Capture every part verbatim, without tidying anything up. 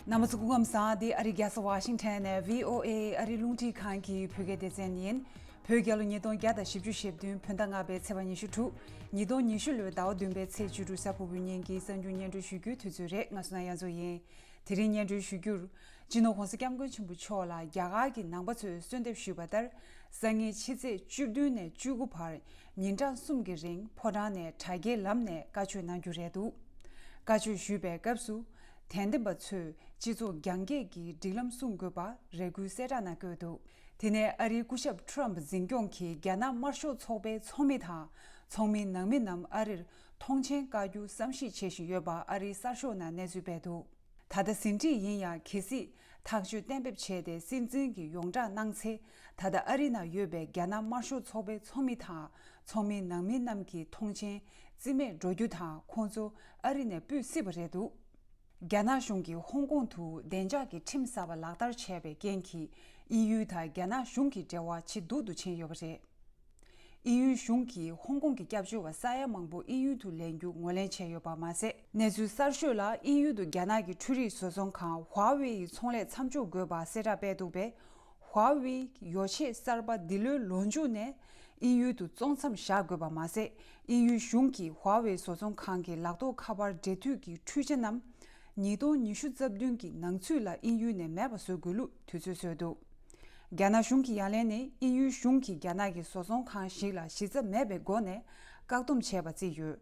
རྣམ་པ་ཚོ་སྐུ་ཁམས་བཟང་། འདི་ཨ་རི་རྒྱལ་ས་ཝ་ཤིང་ཊོན་ནས་བྷི་ཨོ་ཨེ་ཨ་རི་རླུང་འཕྲིན་ཁང་གི་བོད་སྐད་སྡེ་ཚན་ཡིན། བོད་རྒྱལ་ལོ་ཉིས་སྟོང་བརྒྱ་དང་བཞི་བཅུ་ཞེ་བདུན་བོད་ཟླ་ལྔ་པའི་ཚེས་པ་ཉི་ཤུ་དྲུག་ཉིས་སྟོང་ཉི་ཤུ་ལོའི་ཟླ་བ་བདུན་པའི་ཚེས་བཅུ་དྲུག་གཟའ་ཕུར་བུའི་ཉིན་གྱི་གསར་འགྱུར་སྙན་སྒྲོན་ཞུ་རྒྱུའི་དུས་ཚོད་རེད། ང་བསོད་ནམས་དབྱངས་མཚོ་ཡིན། དེ་རིང་སྙན་སྒྲོན་ཞུ་རྒྱུར། སྤྱི་ནོར་༸གོང་ས་༸སྐྱབས་མགོན་ཆེན་པོ་མཆོག་ལ་རྒྱ་གར་གྱི་ནང་པ་ཚོས་གསོལ་འདེབས་ཞུས་པ་ལྟར། སང་ཉིན་ཕྱི་ཚེས་བཅུ་བདུན་ནས་བཅུ་དགུ་བར་ཉིན་གྲངས་གསུམ་གྱི་རིང་ཕོ་བྲང་ནས་དྲ་རྒྱའི་ལམ་ནས་བཀའ་ཆོས་གནང་རྒྱུ་རེད་འདུག་བཀའ་ཆོས་ཞུས་པའི་སྐབས་སུ། དད་ལྡན་པ་ཚོས་སྤྱི་ཚོགས་རྒྱང་བཀྱེད་ཀྱི་སྒྲིག་ལམ་སྲུང་དགོས་པ་རེ་སྐུལ་གསལ་བསྒྲགས་ནང་བཀོད་འདུག་དེ་ནས་ཨ་རིའི་སྐུ་ཞབས་ཁྲོམ་འཛིན་སྐྱོང་གིས་རྒྱ་ནག་དམར་ཤོག་ཚོགས་པའི་ཚོགས་མི་དང་ཚོགས་མི་ནང་མི་རྣམས་ཨ་རིར་ཐོངས་མཆན་བཀའ་བཀྱོན་བསམ་ཤེས་བྱེད་བཞིན་ཡོད་པ་ཨ་རིའི་གསར་ཤོག་ནང་གནས་ཚུལ་སྤེལ་འདུག་ད་ལྟ་ཟིན་བྲིས་ཡིན་ཡང་གལ་སྲིད་ཐག་གཅོད་གཏན་འབེབས་བྱས་ཏེ་སྲིད་འཛིན་གྱི་ཡོངས་བསྒྲགས་གནང་ཚེ། ད་ལྟ་ཨ་རི་ནང་ཡོད་པའི་རྒྱ་ནག་དམར་ཤོག་ཚོགས་པའི་ཚོགས་མི་དང་ཚོགས་མི་ནང་མི་རྣམས་ཀྱི་ཐོངས་མཆན་རྩིས་མེད་འགྲོ་རྒྱུ་དང་ཁོང་ཚོ་ཨ་རི་ནས་སྤོས་སྲིད་པ་རེད་འདུག་རྒྱ་ནག་གཞུང་གིས་ཧོང་ཀོང་དུ་བདེ་འཇགས་ཀྱི་ཁྲིམས་གསར་པ་ལག་བསྟར་བྱས་པའི་རྐྱེན་གྱིས་དབྱིན་ཡུལ་དང་རྒྱ་ནག་གཞུང་གི་འབྲེལ་བ་ཇེ་སྡུག་ཏུ་ཕྱིན་ཡོད་པ་རེད། དབྱིན་ཡུལ་གཞུང་གིས་ཧོང་ཀོང་གི་སྐྱབས་བཅོལ་བ་ས་ཡ་མང་པོ་དབྱིན་ཡུལ་དུ་ལེན་རྒྱུ་ངོས་ལེན་བྱས་ཡོད་པ་མ་ཟད། གནས་ཚུལ་གསར་ཤོས་ལ་དབྱིན་ཡུལ་དུ་རྒྱ་ནག་གི་འཕྲུལ་རིག་བཟོ་ཚོང་ཁང་ཧྭ་ཝེ་ཡི་ཚོང་ལས་མཚམས་འཇོག་དགོས་པ་གསལ་བསྒྲགས་སྤེལ་འདུག་པས། ཧྭ་ཝེ་ཡོ་ཆས་གསར་པ་འདི་ལོའི་ལོ་མཇུག་ནས་དབྱིན་ཡུལ་དུ་བཙོང་མཚམས་བཞག་དགོས་པ་མ་ཟད། དབྱིན་ཡུལ་གཞུང་གིས་ཧྭ་ཝེ་བཟོ་ཚོང་ཁང་གི་ལག་ཐོགས་ཁ་པར་འབྲེལ་མཐུད་ཀྱི་འཕྲུལ་ཆས་རྣམས་ཉིས་སྟོང་ཉི་ཤུ་རྩ་བདུན་གྱི་ནང་ཚུད་ལ་དབྱིན་ཡུལ་ནས་མེད་པ་བཟོ་དགོས་ལུགས་དུས་ཚོད་བཟོས་འདུག་རྒྱ་ནག་གཞུང་གི་ཡ་ལན་ནི་དབྱིན་ཡུལ་གཞུང་གིས་རྒྱ་ནག་གི་བཟོ་ཚོང་ཁང་ཞིག་ལ་གཞི་རྩ་མེད་པའི་སྒོ་ནས་བཀག་སྡོམ་བྱས་པ་བརྩིས་ཡོད།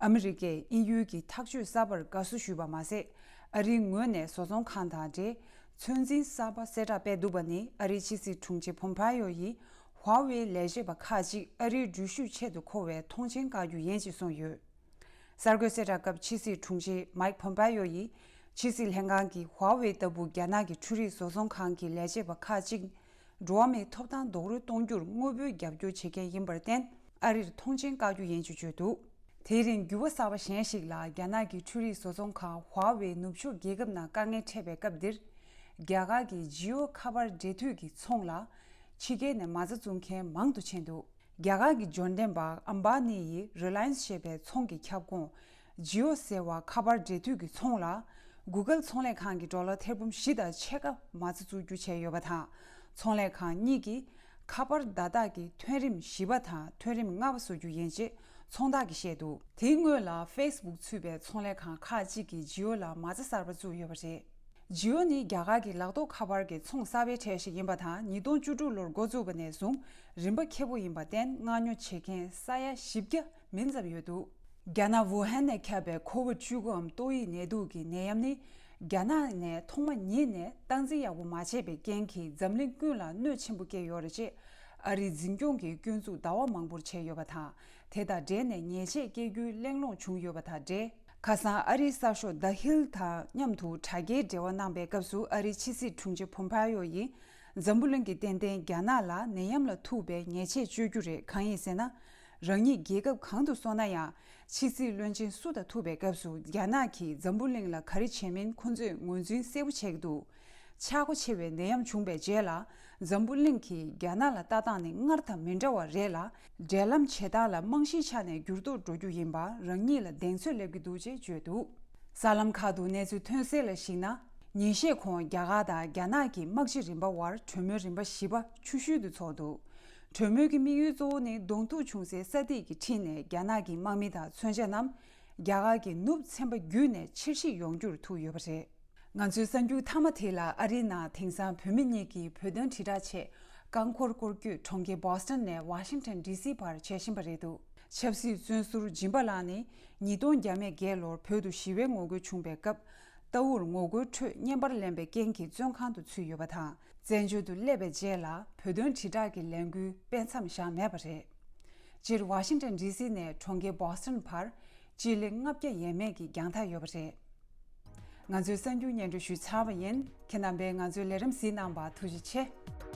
ཨ་མི་རི་ཀས་དབྱིན་ཡུལ་གྱི་ཐག་གཅོད་གསར་པར་དགའ་བསུ་ཞུས་པ་མ་ཟད། ཨ་རིའི་ངོས་ནས་བཟོ་ཚོང་ཁང་དང་འབྲེལ་ཚོད་འཛིན་གསར་པ་གསལ་བསྒྲགས་སྤེལ་འདུག་པ་ནི་ཨ་རིའི་ཕྱི་སྲིད་དྲུང་ཆེ་ཕོམ་ཕ་ཡོ་ཡིས་ཧྭ་ཝེའི་ལས་བྱེད་པ་ཁག་ཅིག་ཨ་རིའི་འགྲུལ་བཞུད་ཆེད་དུ་མཁོ་བའི་ཐོངས་མཆན་བཀག་རྒྱུ་ཡིན་ཞེས་གསུངས་ཡོད། གསར་འགོད་གསལ་བསྒྲགས་སྐབས་ཕྱི་སྲིད་དྲུང་ཆེ་མཱིག་ཕོམ་པ་ཡོ་ཡིས་ཕྱི་སྲིད་ལྷན་ཁང་གིས་ཧྭ་ཝེ་ལྟ་བུ་རྒྱ་ནག་གི་འཕྲུལ་རིག་བཟོ་ཚོང་ཁང་གི་ལས་བྱེད་པ་ཁག་ཅིག་འགྲོ་བ་མིའི་ཐོབ་ཐང་རྡོག་རོལ་གཏོང་རྒྱུར་དངོས་པོའི་རྒྱབ་སྐྱོར་བྱེད་མཁན་ཡིན་པར་བརྟེན་ཨ་རིར་ཐོངས་མཆན་བཀག་རྒྱུ་ཡིན་ཞེས་བརྗོད་འདུག་དེའི་རིང་འགྱུར་བ་གསར་པ་གཞན་ཞིག་ལ་རྒྱ་ནག་གི་འཕྲུལ་རིག་བཟོ་ཚོང་ཁང་ཧྭ་ཝེ་ནུབ་ཕྱོགས་རྒྱལ་ཁབ་ནང་དཀའ་ངལ་འཕྲད་པའི་སྐབས་འདིར། རྒྱ་གར་གྱི་ཇི་ཨོ་ཁ་པར་འབྲེལ་མཐུད་ཀྱི་ཚོང་ལ་ཕྱི་རྒྱལ་ནས་མ་རྩ་བཙུགས་མཁན་མང་དུ་ཕྱིན་འདུག་རྒྱ་གར་གྱི་འབྱོར་ལྡན་པ་ཨམ་བྷ་ནི་ཡིས་རི་ལ་ཡན་སི་ཞེས་པའི་ཚོང་གི་ཁྱབ་ཁོངས་ཇི་ཨོ་ཟེར་བ་ཁ་པར་འབྲེལ་མཐུད་ཀྱི་ཚོང་ལ་གུ་གལ་ཚོང་ལས་ཁང་གི་ཌོ་ལར་ཐེར་འབུམ་བཞི་དང་ཕྱེད་ཀ་མ་རྩ་བཙུགས་རྒྱུ་བྱས་ཡོད་པ་དང་། ཚོང་ལས་ཁང་གཉིས་ཀྱིས་ཁ་པར་བརྡ་རྟགས་ཀྱི་ཐོན་རིམ་བཞི་པ་དང་ཐོན་རིམ་ལྔ་པ་བཟོ་རྒྱུ་ཡིན་ཅེས་ཚོང་བདག་གིས་བཤད་འདུག་དེའི་སྔོན་ལ་ཕེ་སི་བུག་ཚུད་པའི་ཚོང་ལས་ཁང་ཁག་ཅིག་གིས་ཇི་ཨོ་ལ་མ་རྩ་གསར་པ་བཙུགས་ཡོད་པ་རེད། ཇི་ཨོ་ནི་རྒྱ་གར་གྱི་ལག་ཐོགས་ཁ་པར་གྱི་ཚོང་གསར་པའི་གྲས་ཤིག་ཡིན་པ་དང་། ཉིས་སྟོང་བཅུ་དྲུག་ལོར་འགོ་བཙུགས་པ་ནས་བཟུང་རིམ་པ་ཁེ་པོ་ཡིན་པར་བརྟེན་མངགས་ཉོ་བྱེད་མཁན་ས་ཡ་བཞི་བརྒྱ་མི་ཙམ་ཡོད་འདུག་རྒྱ་ནག་ཝུ་ཧན་ནས་ཁྱབ་པའི་ཁོ་ཝིད་བཅུ་དགུའམ་ཏོག་དབྱིབས་ནད་དུག་གི་ནད་ཡམས་ནི་རྒྱ་ནག་ནས་ཐོག་མ་ཉིད་ནས་སྟངས་འཛིན་ཡག་པོ་མ་བྱས་པའི་རྐྱེན་གྱིས་འཛམ་གླིང་ཀུན་ལ་གནོད་ཆེན་པོ་སྐྱེལ་ཡོད་རེད་ཅེས་ཨ་རིའི་འཛིན་སྐྱོང་གིས་སྐྱོན་འཛུགས་ཟླ་བ་མང་པོར་བྱས་ཡོད་པ་དང་། དེ་དང་འབྲེལ་ནས་ཉེས་ཆད་སྐྱེལ་རྒྱུའི་གླེང་སློང་བྱུང་ཡོད་པ་དང་འབྲེལ། ཁ་སང་ཨ་རིའི་གསར་ཤོག་The Hill་དང་མཉམ་དུ་དྲ་རྒྱའི་འབྲེལ་བ་གནང་པའི་སྐབས་སུ་ཨ་རིའི་ཕྱི་སྲིད་དྲུང་ཆེ་ཕོམ་ཕ་ཡོ་ཡིས་འཛམ་བུ་གླིང་གིས་ཏན་ཏན་རྒྱ་ནག་ལ་ནད་ཡམས་ལ་ཐུག་པའི་ཉེས་ཆད་གཅོད་རྒྱུ་རེད། གང་ཡིན་ཟེར་ན། རང་ཉིད་རྒྱལ་ཁབ་གང་དུ་སོང་ན་ཡང་ཕྱི་སྲིད་བློན་ཆེན་སུ་དང་ཐུག་པའི་སྐབས་སུ་རྒྱ་ནག་གིས་འཛམ་བུ་གླིང་ལ་ག་རེ་བྱས་མིན་ཁོ་ཚོས་ངོས་འཛིན་གསལ་པོ་བྱེད་ཀྱི་འདུག་ཆག་སྒོ་ཆེ་བའི་ནད་ཡམས་བྱུང་བའི་རྗེས་ལ་འཛམ་བུ་གླིང་གིས་རྒྱ་ནག་ལ་ལྟ་སྟངས་ནི་སྔར་དང་མི་འདྲ་བ་རེད་ལ། འབྲེལ་ལམ་བྱེད་སྟངས་ལ་རྨང་གཞིའི་ཆ་ནས་འགྱུར་ལྡོག་འགྲོ་རྒྱུ་ཡིན་པ་རང་ཉིད་ལ་གདེང་ཚོད་སླེབས་ཀྱི་འདུག་ཅེས་བརྗོད་འདུག་གསར་ལམ་ཁག་ཏུ་གནས་ཚུལ་ཐོན་གསལ་ལ་གཞིགས་ན། ཉིན་ཤས་གོང་རྒྱ་གར་དང་རྒྱ་ནག་གི་དམག་སྤྱི་རིམ་པ་དབར་གྲོས་མོལ་རིམ་པ་བཞི་པ་ཆུ་ཤུལ་དུ་ཚོགས་འདུག་གྲོས་མོལ་གྱི་དམིགས་ཡུལ་གཙོ་བོ་ནི་གདོང་ཐུག་བྱུང་སའི་ས་ཐིག་གི་འཁྲིས་ནས་རྒྱ་ནག་གི་དམག་མི་དང་མཚོན་ཆ་རྣམས་རྒྱ་གར་གྱི་ནུབ་ཚན་པ་བརྒྱུད་ནས་ཕྱིར་བཤིག་ཡོང་རྒྱུར་ཐུག་ཡོད་པ་རེད། ང་ཚོའི་གསར་འགྱུར་མཐའ་མ་དེ་ལ་ཨ་རིའི་ནང་དེང་སང་བོད་མི་གཉིས་ཀྱིས་བོད་དོན་དྲིལ་བསྒྲགས་ཆེད་རྐང་འཁོར་སྐོར་སྐྱོད་གྲོང་ཁྱེར་བྷོ་སི་ཊོན་ནས་ཝ་ཤིང་ཊོན་ཌི་སི་བར་བྱེད་བཞིན་པ་རེད་འདུག་ཆབ་སྲིད་བཙོན་ཟུར་སྦྱིན་པ་ལགས་ནི་ཉིས་སྟོང་བརྒྱ་མེད་བརྒྱད་ལོར་བོད་དུ་ཞི་བའི་ངོ་རྒོལ་བྱུང་བའི་སྐབས་ལྟ་བུར་ངོ་རྒོལ་ཁྲོད་བརྙན་པར་ལེན་པའི་རྐྱེན་གྱིས་བཙོན་ཁང་དུ་ཚུད་ཡོད་པ་དང་། བཙན་བྱོལ་དུ་སླེབས་པའི་རྗེས་ལ་བོད་དོན་དྲིལ་བསྒྲགས་ཀྱི་ལས་འགུལ་སྤེལ་མཚམས་བཞག་མེད་པ་རེད། སྤྱིར་ཝ་ཤིང་ཊོན་ཌི་སི་ནས་གྲོང་ཁྱེར་བྷོ་སི་ཊོན་བར་སྤྱི་ལེ་ལྔ་བརྒྱ་ཡས་མས་ཀྱི་རྒྱང་ཐག་ཡོད་པ་རེད། ང་ཚོའི་གསར་འགྱུར་སྙན་སྒྲོན་ཞུས་ཚར་བ་ཡིན། ཁྱེད་རྣམ་པས་ང་ཚོའི་ལས་རིམ་གཟིགས་གནང་བར་ཐུགས་རྗེ་ཆེ།